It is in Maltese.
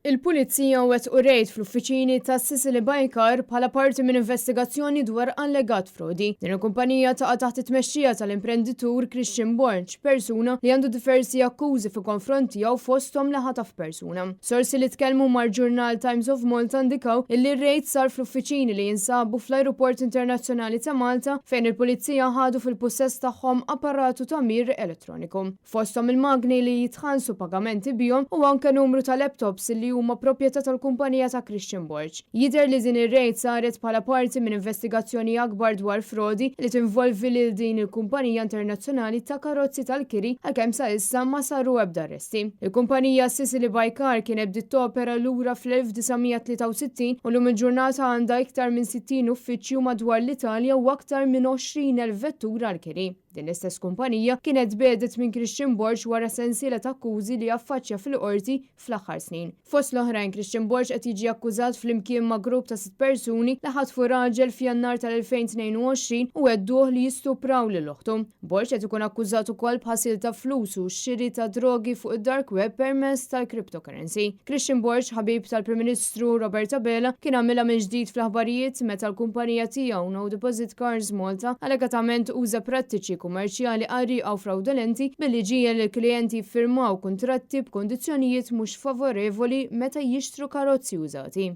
Il-Pulizija wettqu rejd fl-uffiċini ta' Sicily by Car bħala parti minn investigazzjoni dwar allegat frodi. Din il-kumpanija taqa' taħt it-tmexxija tal-imprenditur Christian Borg, persuna li għandu diversi akkużi fil-konfront tiegħu fosthom li ħataf persuna. Sorsi li tkellmu mal-ġurnal Times of Malta indikaw illi r-rejd sar fl-uffiċini li jinsabu fl-Ajruport Internazzjonali ta' Malta fejn il-Pulizija ħadu fil-pussess tagħhom apparat u tagħmir elettroniku. Fosthom il-magni li jitħallsu pagamenti bihom u anke numru ta' laptops li huma proprjetà tal-kumpanija ta' Christian Borg. Jidher li din ir-rejd saret bħala parti minn investigazzjoni akbar dwar frodi li tinvolvi lil din il-kumpanija internazzjonali ta' karozzi tal-kiri għalkemm sa issa ma saru ebda arresti. Il-kumpanija Sicily by Car kienet bdiet topera lura fl-1963 u llum il-ġurnata għandha iktar minn 60 uffiċċju madwar l-Italja u aktar minn 20,000 vettura għall-kiri. Din l-istess kumpanija kienet tbiegħdet minn Christian Borg wara sensiela ta' akkużi li affaċċja fil-Qorti fl-aħħar snin. Fost l-oħrajn, Christian Borg qed jiġi akkużat flimkien ma' grupp ta' sitt persuni li ħatfu raġel f'Jannar tal-2022 u għedduh li jistupraw lil oħtu. Borg qed ikun akkużat ukoll b'ħasil ta' flus u xiri ta' drogi fuq id-dark web permezz tal-cryptocurrency. Christian Borg, ħabib tal-Prim Ministru Robert Abela, kien għamilha minn ġdid fl-aħbarijiet meta l-kumpanija tiegħu No Deposit Cars Malta allegatament uża prattiċi kummerċjali qarrieqa u frawdolenti billi ġiegħel lill-klijenti jiffirmaw kuntratti b'kundizzjonijiet mhux favorevoli meta jixtru karozzi użati.